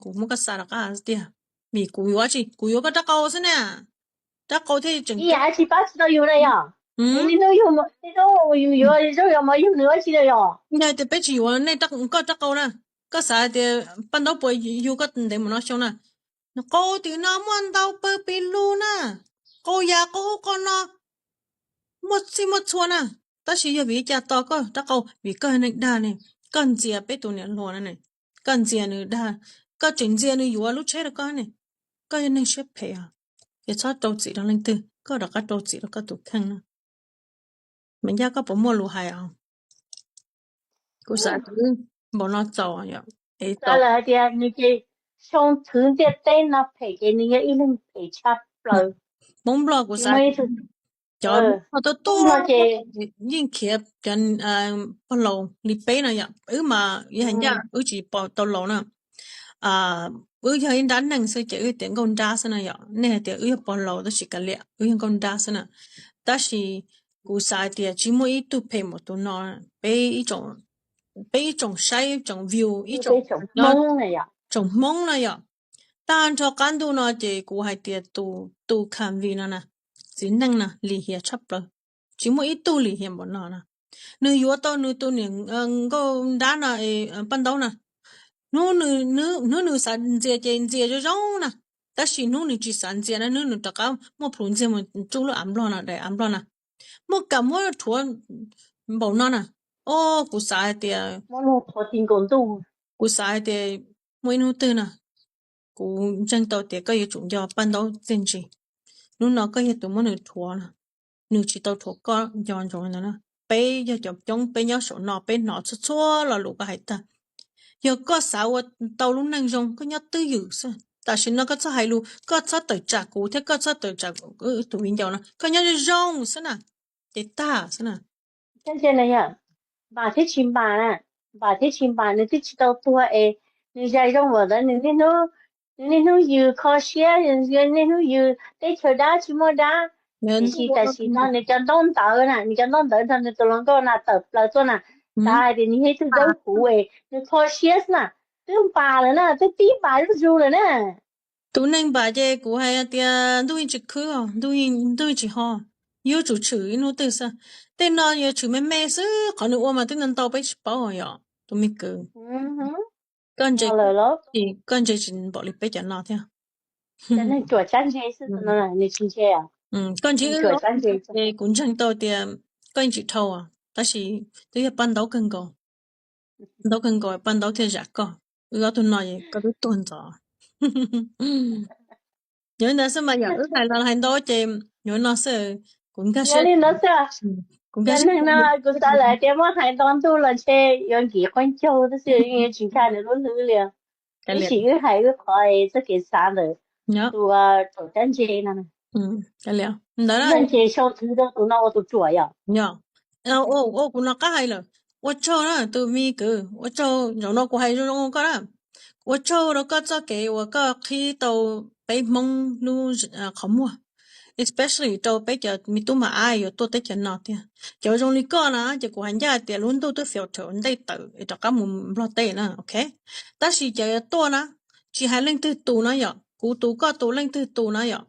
kuv muab koj xa rov qab tiag. Vim kuv yuav tsis, kuv yuav koj rab qau xwb na. Rab qau thiaj tseem ib yam tsis pab tsis tau yus na yom. Niaj hnub yus, niaj hnub yus yuav zoo yog mos yug nws ua tsis na yom. Yog tias peb tsis yuav nej, koj rab qau na, koj xav tias paj ntaub puas yug koj ntev mus no xyoo na? Qau tim no muaj ntau pawg pis lug na, qau yas qau ub qau no muaj txhij muaj txhua na. Tab sis yog vim li cas tos koj rab qau? Vim koj yog neeg dag ne, koj ntxias peb tus niam hluas na ne, koj ntxias nws dag, koj tseem ntxias nws yuav lub tsheb rau koj ne. Koj yog neeg siab phem os, ces txhob rau txim rau leej twg, koj rov qab rau txim rau koj tus kheej na. Me Ncaj, koj puas muaj lus hais os? Kuv xav tias npaum no txaus yom. Es tau lawm hais tias nws ces xyoo thwv ntiaj teb no phem ces nws yog ib leeg phem tshaj plaws. Hmoob Nplog kuv xav, cov Hmoob Nplog tuaj tuaj ces yeej khiav cov pog laus li peb no yom. Wb mas yog hais ncaj wb tsis pom tau laus na. Wb yog ib nrab neeg xwb ces wb tias nkauj nrab xwb na yom. Nej hais tias wb yog pog laus tab sis kav liam, wb yog nkauj nrab xwb na. Tab sis kuv xav hais tias tsis muaj ib tug phem npaum tus no. Peb ib tsoom saib tsoom view ib tsoom Hmoob na yom, tag nrho qab ntuj no ces kuv hais tias tus, tus Khavi no na, txiv neej no lim hiam tshaj plaws. Tsis muaj ib tug lim hiam npaum no na. Nws yuav tau nws tus niam nkauj nrab no, paj ntaub na. Hnub, hnub nws xav ntxias ces ntxias zoo zoo na. Tab sis hnub nws tsis xav ntxias na, hnub nws rov qab muab plhus ntxiag mus tsuj lub av nplog no, daim av nplog na. Muaj kam muab rhuav npaum no na. O, kuv xav hais tias, kuv xav hais tias muaj ib hnub twg na, kuv ntseeg tau tias koj yuav tsum nco paj ntaub txiaj ntsig. Hnub no koj yog tus muab nws rhuav na, nws tsis tau rhuav koj nco ntsoov li ntawd na. Peb yog cov coob, peb nyob saum no peb hnov txhua txhua lo lus koj hais tag. Yog koj xav ua tau lub neej zoo, koj nyob twj ywm xwb. Tam sim no koj txhob hais lus, koj txhob tawm tsam kuv thiab koj txhob tawm tsam tus viv ncaus no, koj nyob zoo zoo xwb na, ces tag xwb na. Npam thiab tsis npam na, npam thiab tsis npam, nws twb tsis tau tuag es nws zais zoo npaum ntawd, nws niaj hnub, nws niaj hnub yws kho siab, niaj hnub yws teb chaws dab tsis muaj dab. Tiam sis tam sim no nws cov ntaub ntawv na, nws cov ntaub ntawv nrog nws tus hluas nkauj na tawm plaws tuaj na, xav hais tias nws yog ib tug dawb huv es nws kho siab xwb na, twb npam lawm na, twb pib npam zuj zus lawm na. Tus neeg npam ces kuv hais tias ntuj yeej tsis khwb, ntuj yeej tsis ho, yuav tsum tshwm ib hnub twg xwb. Tej no yuav tshwm me me xwb, qhov nws ua mas twb ntau ntau peb tsis paub yom tus me kwv. Koj ntse, koj ntse tsis npaum li peb cov no thiab. Koj ntsib wb, kuv ntseeg tau tias koj yeej tsis dhau, tab sis twb yog paj ntaub kawg nkaus, ntaub kawg nkaus paj ntaub thiaj zam koj. Wb ob tug no koj twb tuag ntxov. Yog li ntawd xwb mas yom, wb hais los hais ntau ces yuav no xwb, kuv nkag siab. Kuv nkag siab no kuv xav lawm tias muab hais nto ntuj los ntshe yuav nkim qaub ncaug tab sis yeej tsis nkag nws lub hlwb li. Tab sis wb hais wb qhov txoj kev xav ntawm tus thaum cab ntse no. Ntawd ces sau thwv rau tus no ua tus ruam yom. Ua kuv no qab hais lawm, ua tsaug na tus me kwv, ua tsaug, zaum no kuv hais zoo zoo koj na. Ua tsaug rau koj txoj kev uas koj qhib tau peb Hmoob lub qhov muag, especially rau peb cov me tub me nyuam yuav tuaj teb chaws no tiag. Cov zoo li koj na ces kuv hais ncaj tias lub ntuj twb filter ua ntej tawm es rov qab mus Nplog teb na, ok. Tab sis cov yuav tuaj na, tsis hais leej twg tus na yom, kuv tus koj tus leej twg tus na yom,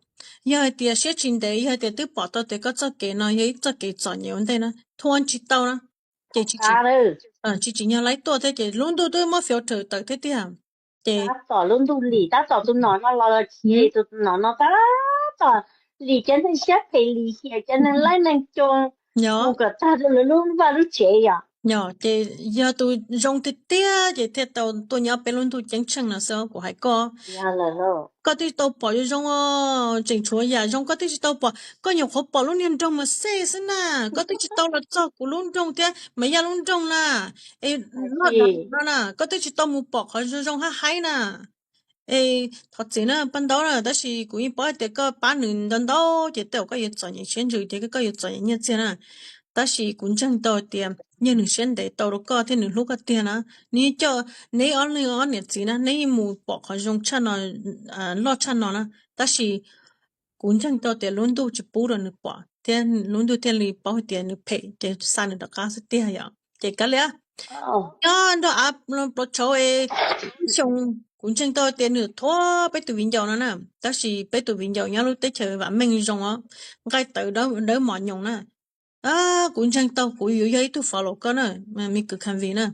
yog hais tias siab tsis ntev, yog hais tias twb pom tau tias koj txoj kev no yog ib txoj kev txom nyem ua ntej na, thuam tsis tau na, ces tsis tsim nyog laib tuaj thiab ces lub ntuj twb muab filter tawm thiab tiag. Ces tab tom lub ntuj lim, tab tom tus nom no los los khiav, tus nom no tab tom lim cov neeg siab phem, lim hiam cov neeg laib neeg coo, mus kom tag rau lawv lub vaj lub tsev yom. Yog ces yog tus zoo tiag tiag ces thiaj tau tuaj nyob peb lub ntuj ceeb tsheej no xwb kuv hais koj. Koj twb tsis tau pom zoo zoo, tseem tshuav yam zoo koj twb tsis tau pom. Koj nyuam qhuav pom lub niag nroog Mos Xej xwb na, koj twb tsis tau los txog kuv lub nroog thiab Maiv Yaj lub nroog na, es loj dav no na, koj twb tsis tau mus pom qhov zoo zoo hab haib na. Es thov txim na Paj Ntaub na, tab sis kuv yeej paub hais tias koj pab nws ntau ntau ces tej zaum koj yuav txom nyem siab ntsws ces koj yuav txom nyem nyiaj txiag na. Tab sis kuv ntseeg tau tias yog nws siab ntev tau rau koj thiab nws hlub koj tiag na, nws yeej coj neb ob leeg ob niam txiv na, neb yeej mus pom qhov zoo tshaj no, loj tshaj no na. Tab sis kuv ntseeg tau tias lub ntuj tsis pub rau nws pom thiab lub ntuj thiaj li paub hais tias nws phem ces xa nws rov qab xwb tiag yom. Ces kav liam, nyob nrog av plov tshauv es ib xyoo Kuv ntseeg tau tias nws thuam peb tus viv ncaus no na, tab sis peb tus viv ncaus nyob lub teb chaws vam meej zoo os, nqaij tawv dawb mos nyoos na. Kuv ntseeg tau kuv yuav yog ib tug fo laus koj na, me kwv Khav Vij na.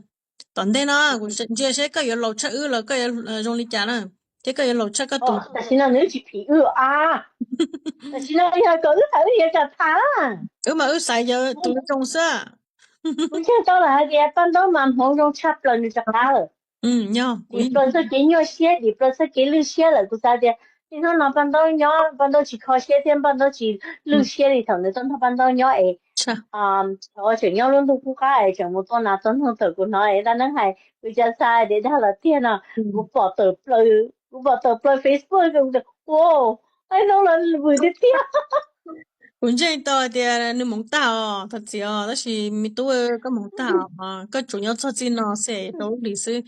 Tom ntej no kuv ntsia seb koj yuav laus tshaj wb los koj yuav zoo li cas na, thiab koj yuav laus tshaj koj tus. Tam sim no nws tsis phim wb a, tam sim no yog kom wb tham wb yuav tsum tham. Wb mas wb xaiv yog tus zoo xwb. Kuv ntseeg tau lawm hais tias paj ntaub mas hmoov zoo tshaj plaws nws rov qab lawm. Dim plaws txoj kev nyuaj siab, dim plaws txoj kev lwj siab lawm. Kuv xav tias niaj hnub no paj ntaub nyob, paj ntaub tsis kho siab thiab paj ntaub tsis lwj siab li thaum nws tau nrog paj ntaub nyob es tseem nyob lub ntuj qub qab es tseem mus tua nas tua noog thaum kuv hnov es dab neeg hais kuv cas xav tias dag los tiag no. Kuv pom tawm plaws, kuv pom tawm plaws Facebook, ua, hnub no vwm tiag tiag. Kuv ntseeg tau tias nws hmoov tag os thov txim os, tab sis me tub, koj hmoov tag os, koj tsuas nyob txog txij no xwb rau lub hlis xwb.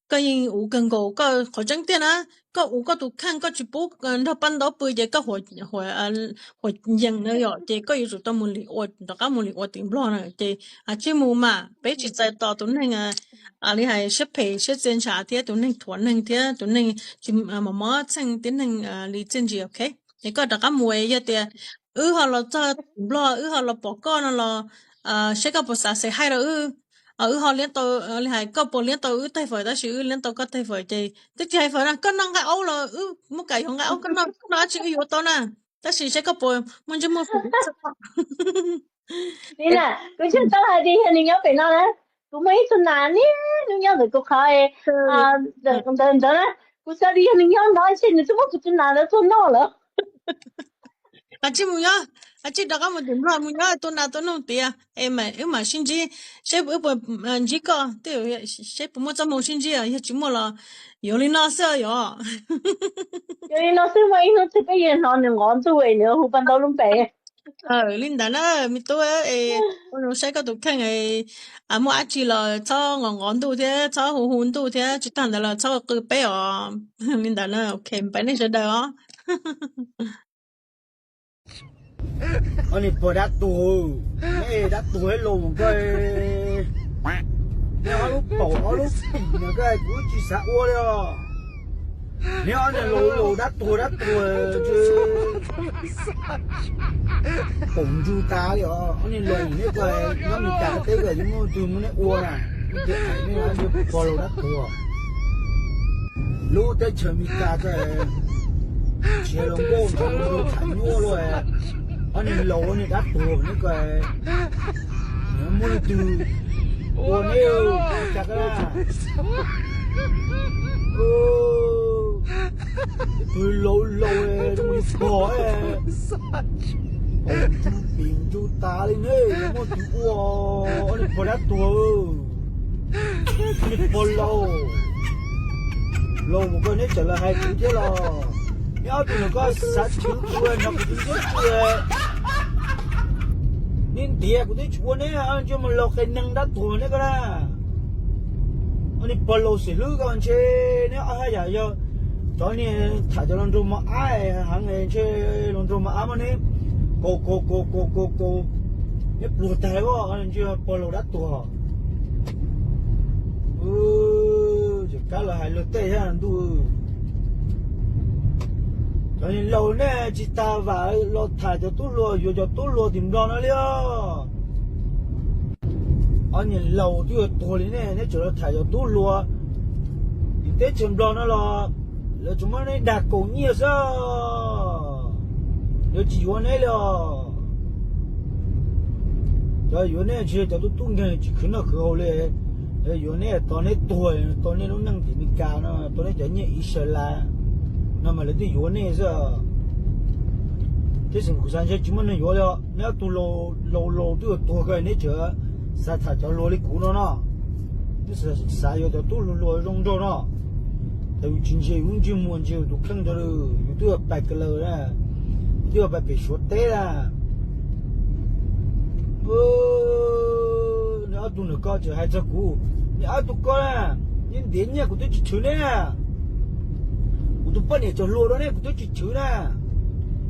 Koj yeej uv kawg nkaus, koj qhov tseeb tiag na, koj uv koj tus kheej, koj tsis pub nrog paj ntaub pw ces koj huam yees na yom, ces koj yuav tsum tau mus lim ua, rov qab mus lim ua tim Nplog na. Ces tsij mus mas peb tsis txais tos tus neeg li hais siab phem siab txia ntshav thiab tus neeg thuam neeg thiab tus neeg tsis mos mos txheej tib neeg li txiaj ntsig, ok? Es koj rov qab mus, yog tias wb ho los txog tim Nplog wb ho los pom koj no los seb koj puas xav say hi rau wb. Wb ho liab tau, li hais koj puas liab tau wb tag fawm, tab sis wb liab tau koj tag fawm ces twb tsis hais fawm na, koj noj nqaij aub los wb muab kam yuav nqaij aub, koj noj dab tsi wb yuav tau na, tab sis seb koj puas muaj ntsej muag fwm. Li na, kuv ntseeg tau hais tias yog nws nyob pem no na, kuv muaj ib tug nas niaj hnub nyob ntawm kuv qhov ntawd na, kuv xav tias yog nws nyob no ntshe nws twb muab kuv tus nas ntawd tua noj lawm. Tsij mus nyob, tsij rov qab mus tim Nplog mus nyob tua nas tua noog tiav, wb mam sib ntsib seb wb puas ntsib koj, seb puas muaj txoj hmoo sib ntsib, yog tsis muaj los yuav li no xwb yom. Yog li no xwb, muaj ib hnub twg peb yuav hnov nws nqov ntuj es nws hu paj ntaub lub npe. Li ntawd na me tub, ua zoo saib koj tus kheej, muaj dab tsi los txhob nqov nqov ntuj thiab txhob hu hu ntuj thiab tsis tag ntawd los txhob qw peb os. Li ntawd na, ok, pab nej sawv daws os. Ob niag pog dab tuag, dab tuag ib los koj, ob lub paum ob lub pim no koj kuv tsis xav ua li os. Neb ob niag laus laus dab tuag dab tuag, paum ntsug tas li os. Ob niag laus neb koj nyob Meskas teb koj muaj twg muab neb ua na, pog laus dab tuag. Lub teb chaws Meskas koj tsis hais hluas nkauj tsis hais hluas nraug tham nyuaj luaj, ob niag laus ob niag dab tuag neb koj, muaj leej twg ua neb cas koj na. Tus laus laus pog, paum ntsug pim ntsug tas li ne, muaj twg ua, ob niag pog dab tuag. Niag pog laus, laus mus koj neb txawm los hais kuv thiab los. Neb ob tug no koj xav chwv kuv no kuv tus ntsej muag, neb ntiav kuv twb tsis ua neb, ntsej muag laus qia neeg dab tuag neb koj na. Ob niag pog laus xim hlwb koj ntshe neb ob hab yam yog cov niag tham cov hluas nraug mos ab heev, ntshe hluas nraug mos ab muab neb kaus kaus kaus kaus kaus, neb pluag tag, ntshe pog laus dab tuag. Ces kab los hais luag tej thiab ntuj. Cov niag laus nej tsis tas vam los tham cov tub hluas, yuav cov tub hluas tim Nplog no li os. Ob niag laus twb yuav tuag li nej, neb tseem los tham cov tub hluas tim teb chaws Nplog no los lawv tsuas muab neb dag kaus nyiaj xwb, lawv tsis yuav neb li os. Cov yuav neb ntshe cov tub tub nkeeg tsis khwv noj khwv haus li. Yuav neb tos neb tuag, tos neb lub neej tim Meskas no, tos neb cov nyiaj Israel no mas lawv twb yuav neb xwb. Tiam sis kuv xav ntshe tsis muaj neeg yuav li os. Neb ob tug laus laus twb yuav tuag kawg neb tseem xav tham cov hluas li kuv no no. Neb xav yuav cov tub hluas hluas zoo nraug no. Yus tsis ntsia yus lub ntsej muag, ntsia yus tus kheej rau, yus twb yuav pais ka laws na, yus twb yuav pais pem Suav teb na. Neb ob tug ntawm ko tseem hais txog kuv, neb ob tug ko na, neb ntiav nyiaj kuv twb tsis chwv neb na. Kuv tus poj niam cov hluas rau neb kuv twb tsis chwv na.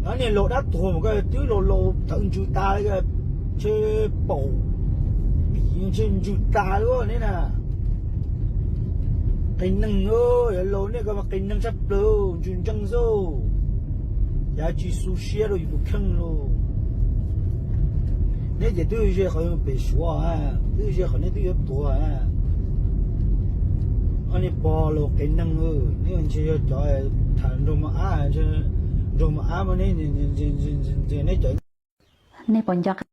Ob niag laus dab tuag mas koj twb laus laus tawv ntsws tas li, ntshe paum pim ntshe ntsws tas li neb na. Qias neeg, yawg laus nej ko mas qias neeg tshaj plaws, ntsws ntseej xwb, yav tsis xu siab rau yus tus kheej lauj. Neb ces twb ze qhov pem Suav, twb ze qhov neb twb yuav tuag. Ob niag pog laus qias neeg, neb ntshe yog cov tham nraug mos ab, nraug mos ab mas neb, neb cov, nej puas nco